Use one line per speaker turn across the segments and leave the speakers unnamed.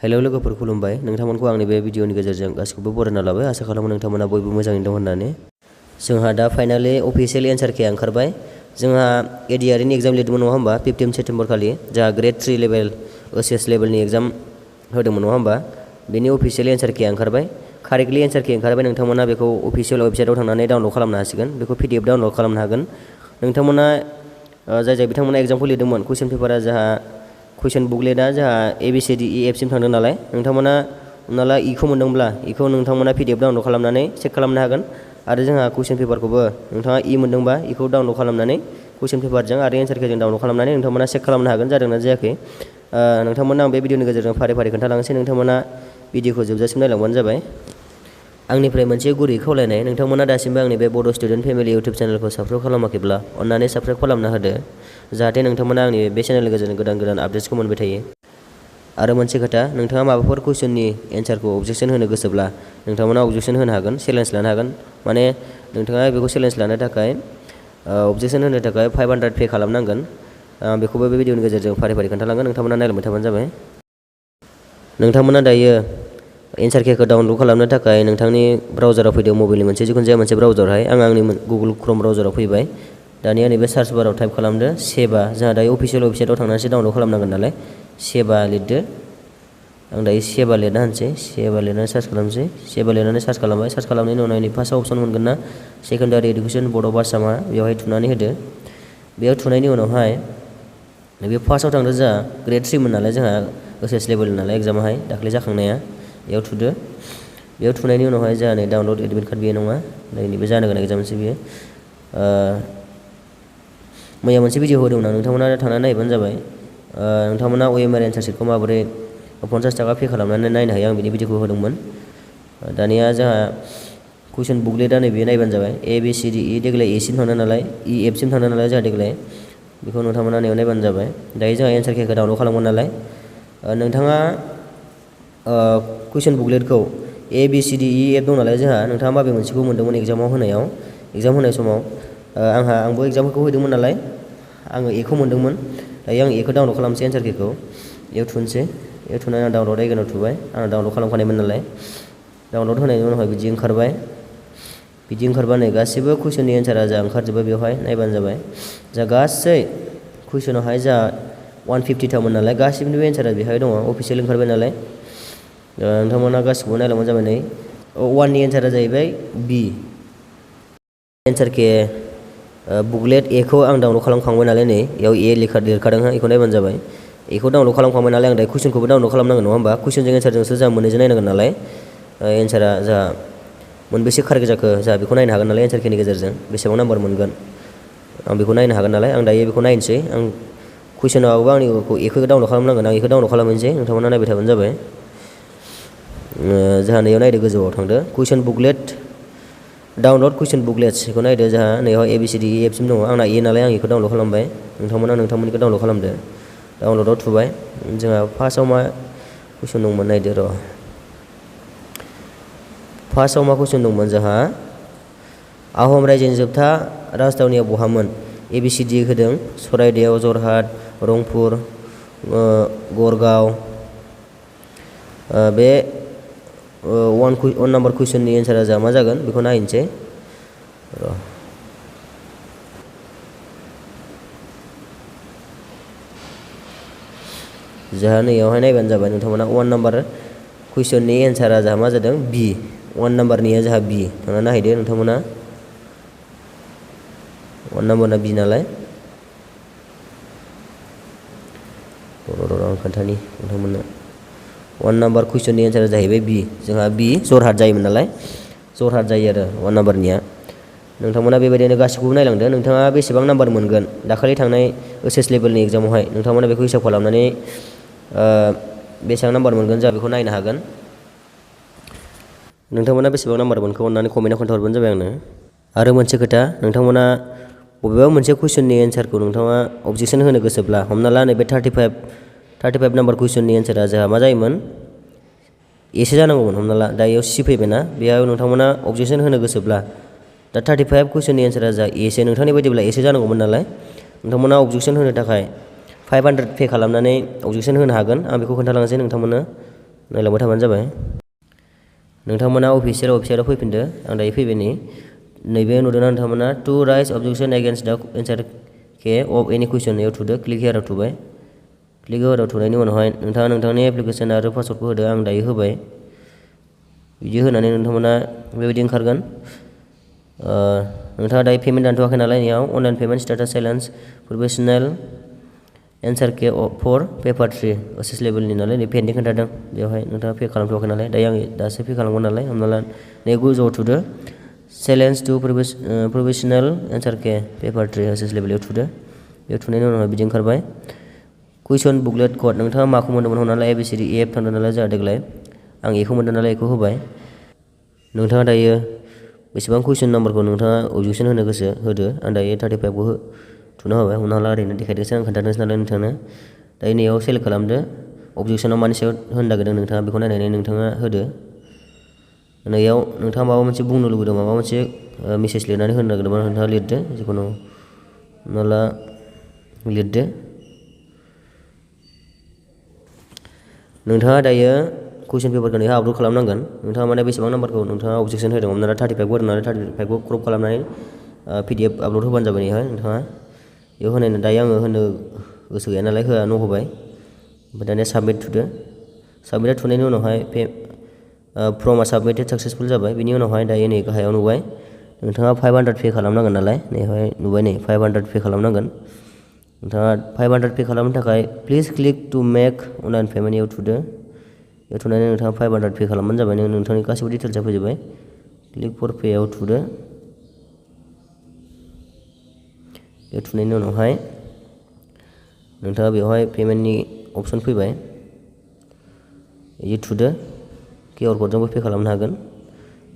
Hello लोगोफोर खुलुमबाय नोंथांमोनखौ आंनि बे भिडिअनि गेजेरजों गासिखौबो बरायना लाबाय आसा खालामो नोंथांमोना बयबो मोजाङैनो दं होननानै जोंहा दा फाइनालि अफिशियेल एन्सार के ओंखारबाय जोंहा एडिआरइनि एग्जाम लिरदोंमोन नङा होमबा 15 सेप्तेम्बर खालि जोंहा ग्रेड 3 लेभेल ओएचएस लेभेलनि एग्जाम होदोंमोन नङा होमबा बेनि अफिशियेल एन्सार के ओंखारबाय कारेक्टलि एन्सार के ओंखारबाय नोंथांमोना बेखौ अफिशियेल वेबसाइटआव थांनानै डाउनलड खालामनो हासिगोन बेखौ PDF डाउनलड खालामनो हागोन नोंथांमोना जाय बिथांमोना एग्जामखौ लिरदोंमोन कुइसन पेपारा जोंहा कुइसन बुकलेटआ जोंहा ABCDE सिम थांदों नालाय नोंथांमोना हमना ला इखौ मोनदोंब्ला इखौ नोंथांमोना PDF डाउनलड खालामनानै चेक खालामनो हागोन आरो जोंहा कुइसन पेपारखौबो नोंथाङा मोनदोंबा इखौ डाउनलड खालामनानै कुइसन पेपारजों आरो एन्सार केजों डाउनलड खालामनानै नोंथांमोना चेक खालामनो हागोन जादोंना जायाखै नोंथांमोना आं बे भिडिअनि गेजेरजों फारि फारि खोन्थालांनोसै नोंथांमोना भिडिअखौ जोबजासिम नायलांबानो जाबाय आंनिफ्राय मोनसे गुरै खावलायनाय नोंथांमोना दासिमबो आंनि बे बड' स्टुडेन्ट फेमिलि इउटुब चेनेलखौ साबस्क्राइब खालामाखैब्ला अन्नानै साबस्क्राइब खालामना होदो जाहाथे नोंथांमोना आंनि बे चेनेलनि गेजेरजों गोदान गोदान आपडेट्सखौ मोनबाय थायो आरो मोनसे खोथा नोंथाङा माबाफोर कुइसननि एन्सारखौ अबजेक्सन होनो गोसोब्ला नोंथांमोना अबजेक्सन होनो हागोन चेलेन्ज लानो हागोन माने नोंथाङा बेखौ चेलेन्ज लानो थाखाय अबजेक्सन होनो थाखाय 500 पे खालामनांगोन बेखौबो बे भिडिअनि गेजेरजों फारि फारि खोन्थालांगोन नोंथांमोना नायलांबाय थाबानो जाबाय नोंथांमोना दायो एन्सार केखौ डाउनलड खालामनो थाखाय नोंथांनि ब्राउजाराव फैदो मबाइलनि मोनसे जिखुनु जाया मोनसे ब्राउजारहाय आं आंनि गुगोल क्रोम ब्राउजाराव फैबाय दानिया नैबे सार्च बाराव टाइप खालामदो सेबा जोंहा दायो अफिशियेल वेबसाइटआव थांनानैसो डाउनलड खालामनांगोन नालाय सेबा लिरदो आं दायो सेबा लिरना होनसै सेबा लिरनानै सार्च खालामसै सेबा लिरनानै सार्च खालामबाय सार्च खालामनायनि उनाव नै फार्स्ट अपसन मोनगोन ना सेकेन्डारि इडुकेसन बर्ड अफ आसामा बेवहाय थुनानै होदो बेयाव थुनायनि उनावहाय बे फार्स्टआव थांदो जोंहा ग्रेड 3 मोन नालाय जोंहा ओएचएस लेभेल नालाय एग्जामाहाय दाख्लै जाखांनाया बेयाव थुदो बेयाव थुनायनि उनावहाय जोंहा नै डाउनलड एडमिट कार्ड बेयो नङा नैबे जानो गोनां एग्जामसो बेयो मैया मोनसे भिडिअ होदोंमोन आं नोंथांमोना थांनानै नायबानो जाबाय नोंथांमोना OMR एन्सार शिटखौ माबोरै 50 थाखा पे खालामनानै नायनो हायो आं बिनि भिडिअखौ होदोंमोन दानिया जोंहा कुइसन बुकलेटआ नैबे नायबानो जाबाय ABCDE देग्लाय सिम थांदों नालाय सिम थांदों नालाय जोंहा देग्लाय बेखौ नोंथांमोना नायबानो जाबाय दायो जोंहा एन्सार केखौ डाउनलड खालामगोन नालाय नोंथाङा कुइसन बुकलेटखौ ABCDE दं नालाय जोंहा नोंथाङा माबे मोनसेखौ मोन्दोंमोन एग्जाम होनाय समाव आंबो एग्जामखौ होदोंमोन नालाय आङो एखौ मोन्दोंमोन दायो आं एखौ डाउनलड खालामसै एन्सार केखौ बेयाव थुनोसै बेयाव थुनानै आं डाउनलड आइकनाव थुबाय आं डाउनलड खालामखानायमोन नालाय डाउनलड होनायनि उनावहाय बिदि ओंखारबा नै गासैबो कुइसननि एन्सारा जा ओंखारजोबो बेवहाय नायबानो जाबाय जा गासै कुइसनावहाय जा 150 थामोन नालाय गासिबनिबो एन्सारा बेहाय दङ अफिसियेल ओंखारबाय नालाय नोंथांमोना गासिखौबो नायलांबानो जाबाय नै 1नि एन्सारा जाहैबाय बि एन्सार के बुकलेट एखौ आं डाउनलड खालामखांबाय नालाय नै बेयाव लिरखादों बेखौ नायबानो जाबाय एखौ डाउनलड खालामखांबाय नालाय आं दायो कुइसनखौबो डाउनलड खालामनांगोन नङा होमबा कुइसनजों एन्सारजोंसो जोंहा मोननैजों नायनांगोन नालाय एन्सारा जोंहा मोनबेसे कारेक्ट जाखो जोंहा बेखौ नायनो हागोन नालाय एन्सार केनि गेजेरजों बेसेबां नाम्बार मोनगोन आं बेखौ नायनो हागोन नालाय आं दायो बेखौ नायनोसै आं कुइसनावबो आंनि एखौ डाउनलड खालामनांगोन आं एखौ डाउनलड खालामनोसै नोंथांमोना नायबाय थाबानो जाबाय जोंहा नैयाव नायदो गोजौआव थांदो कुइसन बुकलेट डाउनलड कुइसन बुकलेट्स बेखौ नायदो जोंहा नैयाव ABCDE सिम दङ आंना नालाय आं बेखौ डाउनलड खालामबाय नोंथांमोना नोंथांमोननिखौ डाउनलड खालामदो डाउनलडआव थुबाय जोंहा फार्स्टआव मा कुइसन दंमोन नायदो र' फार्स्टआव मा कुइसन दंमोन जोंहा आहम रायजोनि जोबथा राजथावनिया बहामोन ABCD होदों सराइदेव जरहाट रंपुर गड़गाव बे 1 नाम्बार कुइसननि एन्सारा जोंहा मा जागोन बेखौ नायनोसै र' जोंहा नैयावहाय नायबानो जाबाय नोंथांमोना 1 नाम्बार कुइसननि एन्सारा जोंहा मा जादों बि 1 नाम्बारनिया जोंहा बि थांनानै नायहैदो नोंथांमोना 1 नाम्बारना बि नालाय आं खोन्थानि नोंथांमोननो 1 नाम्बार कुइसननि एन्सारा जाहैबाय बि जोंहा बि जरहाट जायोमोन नालाय जरहाट जायो आरो 1 नाम्बारनिया नोंथांमोना बेबायदिनो गासैखौबो नायलांदो नोंथाङा बेसेबां नाम्बार मोनगोन दाखालि थांनाय ओएचएस लेभेलनि एग्जामावहाय नोंथांमोना बेखौ हिसाब खालामनानै बेसेबां नाम्बार मोनगोन जोंहा बेखौ नायनो हागोन नोंथांमोना बेसेबां नाम्बार मोनखो अननानै कमेन्टआव खोन्थाहरबानो जाबाय आंनो आरो मोनसे खोथा नोंथांमोना बबेबा मोनसे कुइसननि एन्सारखौ नोंथाङा अबजेक्सन होनो गोसोब्ला हमना ला नैबे 35 नाम्बार कुइसननि एन्सारा जोंहा मा जायोमोन एसो जानांगौमोन हमना ला दायो सि फैबायना बेयाव नोंथांमोना अबजेक्सन होनो गोसोब्ला दा 35 कुइसननि एन्सारा जा एसो नोंथांनि बायदिब्ला एसो जानांगौमोन नालाय नोंथांमोना अबजेक्सन होनो थाखाय 500 पे खालामनानै अबजेक्सन होनो हागोन आं बेखौ खोन्थालांनोसै नोंथांमोननो नायलांबाय थाबानो जाबाय। नोंथांमोना अफिसियेल वेबसाइटआव फैफिनदो। आं दायो फैबाय नैबे नुदोंना नोंथांमोना टु राइज अबजेक्सन एगेन्स्ट द एन्सार के अफ एनि कुइसन याव थुदो क्लिक हियाराव थुबाय। क्लिक हियाराव थुनायनि उनावहाय नोंथाङा नोंथांनि एप्लिकेसन आरो पासवर्डखौ होदो। आं दायो होबाय। बिदि होनानै नोंथांमोना बेबायदि ओंखारगोन। नोंथाङा दायो पेमेन्ट दानथ'वाखै नालाय बेयाव online payment status challenge professional answer key for paper 3 ओसिस लेभेलनि नालाय नै पेन्डिं खोन्थादों। बेवहाय नोंथाङा पे खालामथ'वाखै नालाय दायो आं दासो पे खालामगोन नालाय हमना ला नै गोजौआव थुदो चेलेन्ज टु प्रफेसनेल एन्सार के पेपार 3 ओसिस लेभेलाव थुदो। बेयाव थुनायनि उनाव बिदि ओंखारबाय। कुइसन बुकलेट कड नोंथाङा माखौ मोन्दोंमोन हमना ला ABCD EF थांदों नालाय जोंहा देग्लाय आं एखौ मोन्दों नालाय एखौ होबाय। नोंथाङा दायो बेसेबां कुइसन नाम्बारखौ नोंथाङा अबजेक्सन होनो गोसो होदो। आं दायो 35खौ थुना होबाय। हमना ला ओरैनो देखायदोंसो आं खोन्थादोंसो नालाय नोंथांनो। दायो नैयाव सेलेक्ट खालामदो अबजेक्सनाव मानि सायाव होनो नागिरदों नोंथाङा बेखौ नायनानै नोंथाङा होदो। नैयाव नोंथाङा माबा मोनसे बुंनो लुबैदों माबा मोनसे मेसेज लिरनानै होनो नागिरदोंबा नोंथाङा लिरदो जिखुनु हमना ला लिरदो। नोंथाङा दायो कुइसन पेपारखौ नैहाय आपल'ड खालामनांगोन। नोंथाङा माने बेसेबां नाम्बारखौ नोंथाङा अबजेक्सन होदों हमना ला 35 होदों नालाय 35खौ क्रप खालामनानै PDF आपल'ड होबानो जाबाय नैहाय नोंथाङा बेयाव होनाय दायो आङो होनो गोसो गैया नालाय होआ न' होबाय। ओमफ्राय दानिया साबमिट थुदो। साबमिट थुनायनि उनावहाय फर्मआ साबमिटेड साक्सेसफुल जाबाय। बिनि उनावहाय दायो नै गाहायाव नुबाय नोंथाङा 500 पे खालामनांगोन नालाय नैहाय नुबाय नै 500 पे खालामनांगोन। नोंथाङा 500 पे खालामनो थाखाय please click to make online payment याव थुदो। बेयाव थुनानै नोंथाङा 500 पे खालामबानो जाबाय। नोंथांनि गासैबो डिटेल्सआ फैजोब्बाय। क्लिक फर पे याव थुदो। बेयाव थुनायनि उनावहाय नोंथाङा बेवहाय पेमेन्टनि अपसन फैबाय। बिदि थुदो। QR क'डजोंबो पे खालामनो हागोन।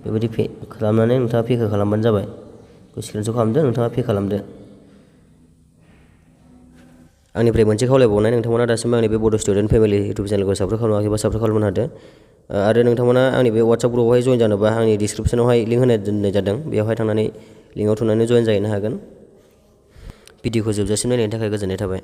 बेबायदि पे खालामनानै नोंथाङा पेखौ खालामबानो जाबाय। स्क्रिनशट खालामदो नोंथाङा पे खालामदो। आंनिफ्राय मोनसे खावलायबावनाय नोंथांमोना दासिमबो आंनि बे बड' स्टुडेन्ट फेमिलि इउटुब चेनेलखौ साबस्क्राइब खालामाखैबा साबस्क्राइब खालामनो हादो। आरो नोंथांमोना आंनि बे वाट्सएप ग्रुपआवहाय जइन जानोबा आंनि डिसक्रिपसनावहाय लिंक होनाय दोननाय जादों। बेवहाय थांनानै लिंकआव थुनानै जइन जाहैनो हागोन। भिडिअखौ जोबजासिम नायनायनि थाखाय गोजोननाय थाबाय।